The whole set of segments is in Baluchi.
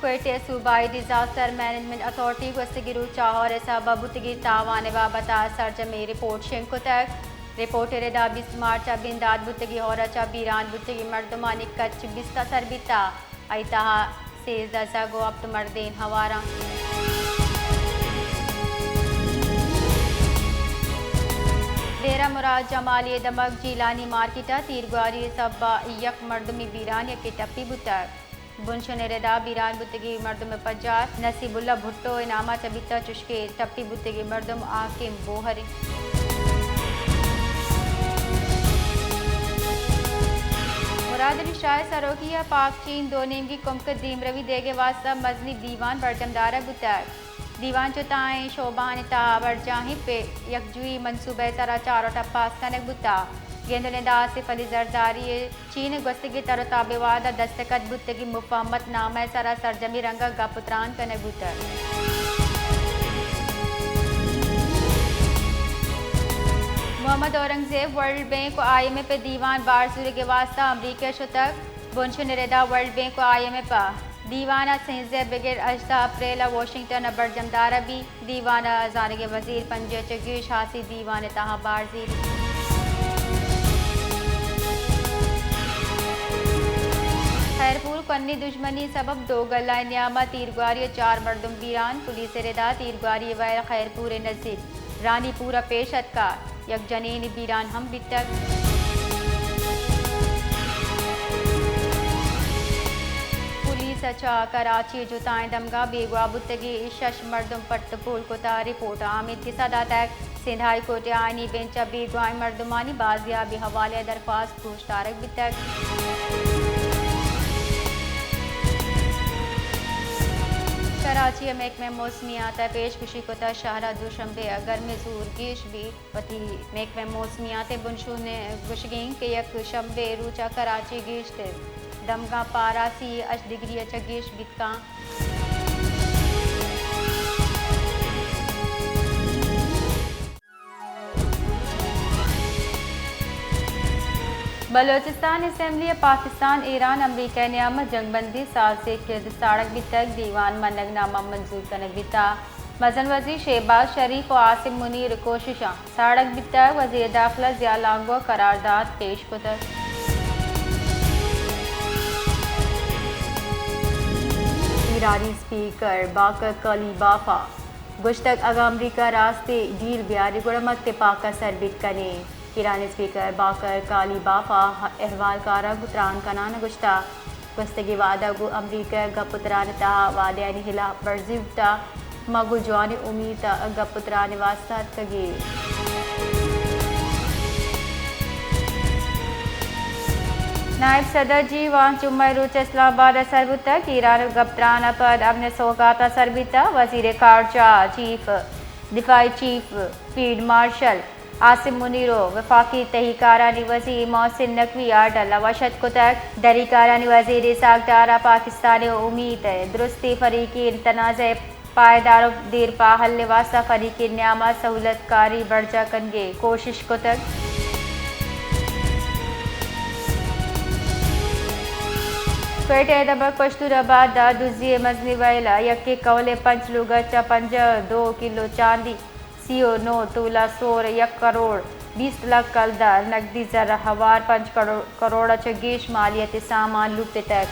کوئٹہ ءِ صوبائی ڈیزاسٹر مینجمنٹ اتھارٹی ءَ گوستگیں روچ ءَ ہور ءِ سبب ءَ بوتگیں تاوان ءِ بابت ءَ سرجمیں رپورٹ شنگ کتگ۔ رپورٹ ءِ ردا بیست مارچ ءَ بندات بوتگیں ہور ءَ چہ بیران بوتگیں مردمانی کچ بیست ءَ سر بیتگ۔ آئی ءِ تہا سیزدہ زھگ ءُ ہپت مردین ہوار اَنت۔ ڈیرہ مراد جمالی ءِ دمگ جیلانی مارکیٹ ءَ تیرگواری ءِ سبب ءَ یک مردمے بیران، یکے ٹپی بوتگ۔ بنشن ءِ ردا بیران بوتگیں مردم ءِ پجار نصیب اللہ بھٹو ءِ نام ءَ چہ بیتگ، چوشکہ ٹپی بوتگیں مردم حاکم بوہر اِنت۔ مراد علی شاہ ءِ سروکی ءَ پاک چین دو نیمگی کمک ءِ دیمروی دیگ ءِ واستہ مزنیں دیوان برجم دارگ بوتگ۔ دیوان جتائیں شعبہانی تہا برجاہیں پہ یکجوئی منصوبہ ءِ سرا چاروٹ ءَ پاس کنگ بوتگ۔ گند ءُ نند ءَ آصف علی زرداری ءِ چین ءِ گوستگیں تر ءُ تاب ءِ وہد ءَ دستخط بوتگیں مفاہمت نامہ ءِ سرا سرجمی رنگ ءَ گپ ءُ تران کنگ بوتگ۔ محمد اورنگزیب ورلڈ بینک ءُ آئی ایم ایف ءِ دیوان ءَ بہر زورگ ءِ واستہ امریکہ ءَ شتگ۔ بنشن ءِ ردا ورلڈ بینک ءُ آئی ایم ایف ءِ دیوان ءَ سیزدہ بگر ہژدہ اپریل ءَ واشنگٹن ءَ برجم دارگ بیت۔ دیوان ءَ زانگیں وزیر پنجاہ ءَ چہ گیش ہاسی دیوان ءِ تہا بہر زیریت۔ خیرپور کنی دژمنی ءِ سبب دو گلانی نیام ءَ تیرگواری ءَ چار مردم بیران، پولیس ءِ ردا تیرگواری ءِ ویل خیرپور ءِ نزیک رانی پور ءَ پیش اتکگ، یک جنینے بیران ہم بیتگ۔ پولیس ءَ چہ کراچی ءِ جتائیں دمگاں بیگواہ بوتگیں شش مردم پٹ ءُ پول کتگ۔ رپورٹ ءَ آ امیت گسا داتگ، سندھ ہائی کورٹ ءِ آئینی بنچ ءَ بیگواہیں مردمانی بازیابی ءِ حوالہ ءَ درخواست گوش دارگ بیتگ۔ کراچی ءِ محکمہ موسمیات ءَ پیشگوشی کتگ، شہر ءَ دوشنبے ءَ گرمی ءِ زور گیش بیت۔ وتی محکمہ موسمیات ءِ بنشون ءِ گوشگ اِنت کہ یک شنبے ءِ روچ ءَ کراچی ءِ گیشتر دمگاں پارہ سی ءُ ہشت ڈگری ءَ چہ گیش بیت کنت۔ بلوچستان اسمبلی ءَ پاکستان، ایران، امریکہ ءِ نیام ءَ جنگ بندی ءِ سال سے ءِ کرد ساڑگ بیتگ، دیوان ءَ منگ نامہ منظور کنگ بیتگ۔ مزن وزیر شہباز شریف ءُ عاصم منیر ءِ کوششاں ساڑگ بیتگ، وزیر داخلہ ضیاء لانگو ءَ قرارداد پیش کتگ۔ ایرانی اسپیکر باقر قالیباف ءَ گوشتگ، اگاں امریکہ ءَ راستی ڈیل بیاری گڑا ما تپاک ءَ سر بیت کنیں۔ ایرانی اسپیکر باقر قالیباف ءَ احوالکاراں گوں تران کنان ءَ گوشتگ، گوستگیں وہد ءَ گوں امریکہ ءَ گپ ءُ تران ءِ تہا وعدہانی ہلاپ ورزی بوتگ، ما گوں جوانیں امیت ءَ گپ ءُ تران ءِ واستہ اتکگ ایں۔ نائب صدر جی وانگ چماں روچ اسلام آباد ءَ سر بوتگ، ایران ءِ گپ ءُ تران ءَ پد امن ءِ سوگات ءَ سر بیتگ، وزیر خارجہ، چیف دفاعی چیف فیلڈ مارشل عاصم منیر ءُ وفاقی تہی کارانی وزیر محسن نقوی ءَ ڈل ءَ وش اتک کتگ۔ دری کارانی وزیر اسحاق ڈار ءَ پاکستان ءِ امیت ءِ درستیں فریقین تنازعہ ءِ پائیدار ءُ دیرپا حل ءِ واستہ فریقین ءِ نیام ءَ سہولت کاری برجاہ کنگ ءِ کوشش کتگ۔ کوئٹہ ءِ دمگ پشتون آباد ءَ دزی ءِ مزنیں ویل ءَ یکے کہول ءِ پنچ لوگ ءَ چہ پنجاہ ءُ دو کلو چاندی، سی ءُ نو تولہ سور، یک کروڑ بیست لکھ کلدار نقدی زر ءُ ہوار پنچ کروڑ، کروڑ ءَ چہ گیش مالیاتی سامان لوٹتگ۔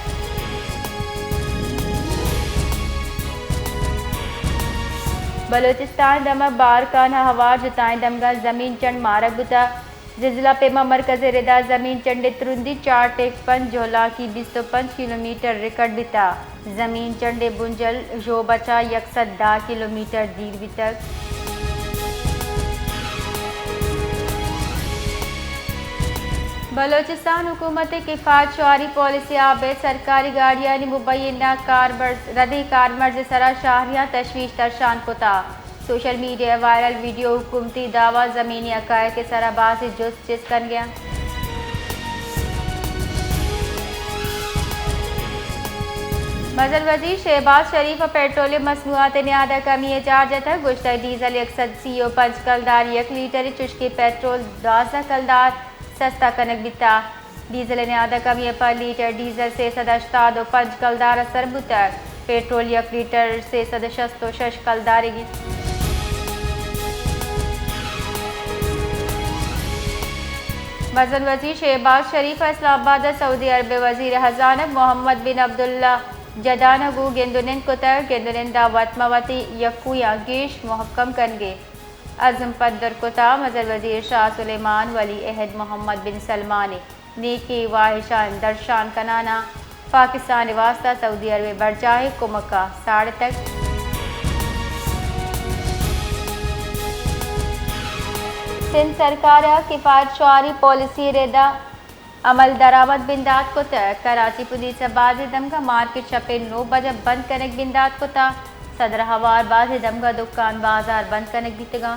بلوچستان ءِ دمگ بارکھان ءَ ہوار جتائیں دمگاں زمین چنڈ مارگ بوتگ۔ زلزلہ پیما مرکز ءِ ردا زمین چنڈ ءِ ترندی چار ٹیک پنچ جہلاکی بیست ءُ پنچ کلومیٹر ریکارڈ بیتگ۔ زمین چنڈ ءِ بنجل ژوب ءَ چہ یک سد دہ کلومیٹر دیر بیتگ۔ بلوچستان حکومت ءِ کفایت شعاری پالیسی ءَ ابید سرکاری گاڑیانی مبینہ کارمرز، ردیں کارمرز ءِ سرا شہریاں تشویش درشان کتگ۔ سوشل میڈیا ءَ وائرل ویڈیو حکومتی دعوی زمینی حقائق ءِ سرا بازیں جست چست کنگ ءَ انت۔ مزن وزیر شہباز شریف ءَ پیٹرولیم مصنوعات ءِ نیاد ءَ کمی ءِ جار جتگ، گوشتگ ڈیزل یک سد سی ءُ پنچ کلدار یک لیٹر، چشکہ پیٹرول دوازدہ کلدار سستا کنگ بیتگ۔ ڈیزل ءِ نیاد ءَ کمی ءَ پد لیٹر ڈیزل سے سد ہشتاد ءُ پنچ کلدار ءَ سر بوتگ۔ پیٹرول یک لیٹر سے سد شست و شش کلدارگی۔ مزن وزیر شہباز شریف ء اسلام آباد ء سعودی عرب ء وزیر خزانہ محمد بن عبداللہ جدان ء گوں گند و نند کتگ۔ گند و نند ء وت مہ وتی یکویاں گیش مھکم کنگ ء عزم پدر کتگ۔ مزن وزیر شاہ سلیمان ولی عہد محمد بن سلمان ء نیکی واہشان درشان کنان ء پاکستان ء واستہ سعودی عرب ء برجاہیں کمک ء ساڑتگ۔ سندھ سرکار ء کفایت شعاری پالیسی ء رد ء عمل درآمد بندات کتگ۔ کراچی پولیس ء بازیں دمگاں مارکیٹ شپ ء نو بج ء بند کنگ بندات کتگ۔ صدر ء ہوار بازیں دمگاں دکان بازار بند کنگ بیتگاں۔